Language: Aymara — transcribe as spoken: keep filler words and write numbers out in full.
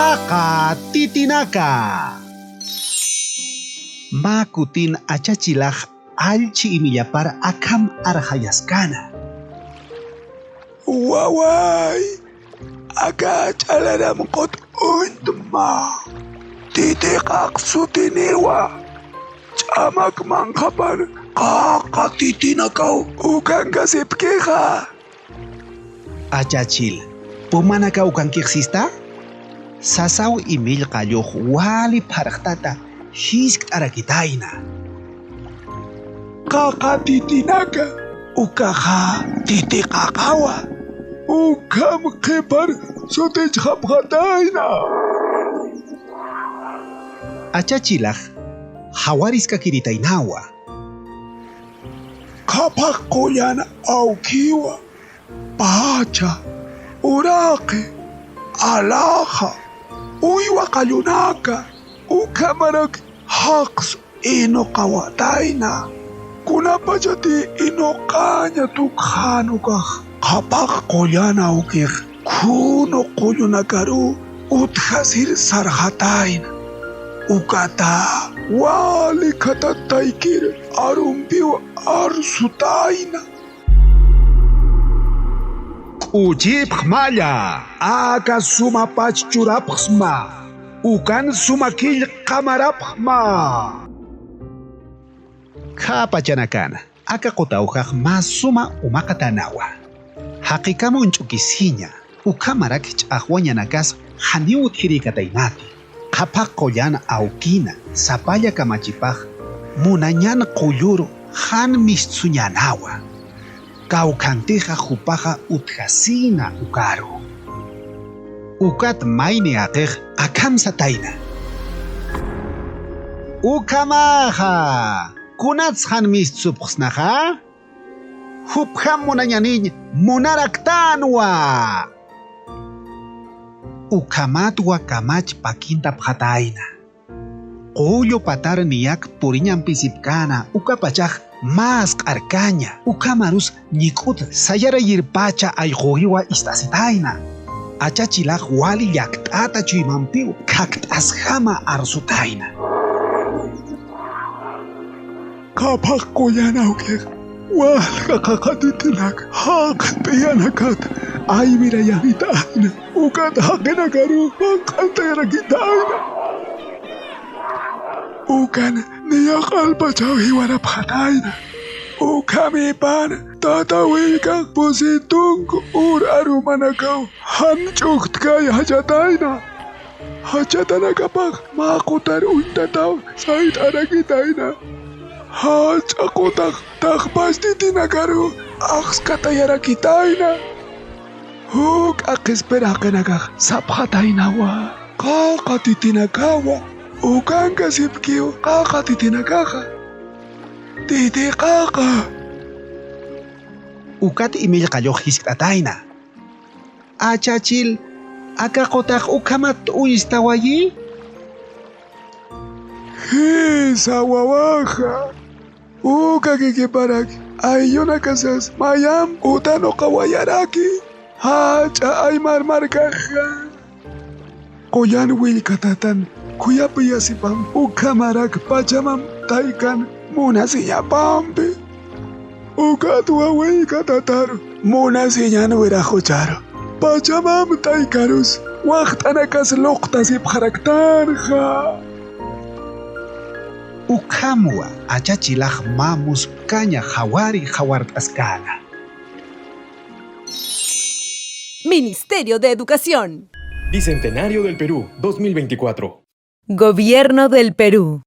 Qaqa titinaka. Mä kutin achachilax allchi imillapar akham arxayaskana. Waway, aka ch'alaram qut uñtma. Titiqaq sutiniwa. Ch'amak manqhapar qaqa titinakaw ukankasipkixa. Achachil, ¿pumanakaw ukankix sista? Sasaw imill qallux wali pharxtata jiskt'arakitayna. Qaqa titinaka, ukaxa titi qaqawa. Ukham qhipar sutichxapxatayna. Achachilax jawariskakiritaynawa. Qhapaq qullan awkiwa, pacha, uraqi, alaxa, uywa qallunaka, ukhamarak jaqs inuqawatayna. Kunapachati inuqaña tukxän ukax, qhapaq qullan awkix khunu qullunakaru utjasir sarxatayna. Ukata wali khatataykir arumpiw arsutayna. K'uchipxmalla, aka suma pach churapxsma, ukan suma kill qamarapxma. Khapachanakana, aka qutawjax mä suma umaqatanawa. Jaqikam uñch'ukisiña, ukhamarak ch'axwañanakas janiw utjirïkataynati. Qhapaq qullan awkina, sapalla kamachipax munañan qullur jan mistsuñänawa. Kawkhantixa jupaxa utjasïna ukaru. Ukat mayni jaqix akham satayna. Ukhamaxa, ¿kunats jan mistsupxsnaxa? Jupjam munañaniñ munaraktänwa. Ukhamatwa kamach pakintapxatayna. Qullu patar niyak puriñampisipkäna, ukapachax mä asq'arkaña, ukhamarus ñik'ut sayarayirpacha ayquriwa ist'asitayna. Achachilax wali llakt'ata chuymampiw khakt'asjama arsutayna. Qhapaq qullan awkix, walja qaqa titinak jaqt'iyanakat aywirayanitayna, ukat jaqinakaru manq'antayarakitayna. Ukan niya q'alpachaw jiwarapxatayna. Ukhamipana tata willkax pusi tunka ur arumanakaw jan ch'ujtkay jachatayna. Jachatanakapax mä qutar uñtataw sayt'arakitayna. Jach'a qutax taqpach titinakaru axskatayarakitayna. Juk'a qhispir jaqinakax sapxataynawa, qaqa titinakawa. Ukankasipkiw qaqa titinakaxa. Titi qaqa. Ukat imill qallux jiskt'atayna. Achachil, aka qutax ukhamat uñstawayi. Jisa wawaxa, uka kikiparak ayllunakasas mayamp utanuqawayaraki, jach'a aymar markaxa. Qullan willka tatan khuyapiyasipam ukhamarak pachamamp taykan munasiñapampi. Ukatwa willka tatar munasiñan wiraxucharu, pachamamp taykarus waxt'anakas luqtasipxaraktanxa. Ukhamwa achachilax mä muspkaña qhawari qhawart'askäna. Ministerio de Educación. Bicentenario del Perú, dos mil veinticuatro. Gobierno del Perú.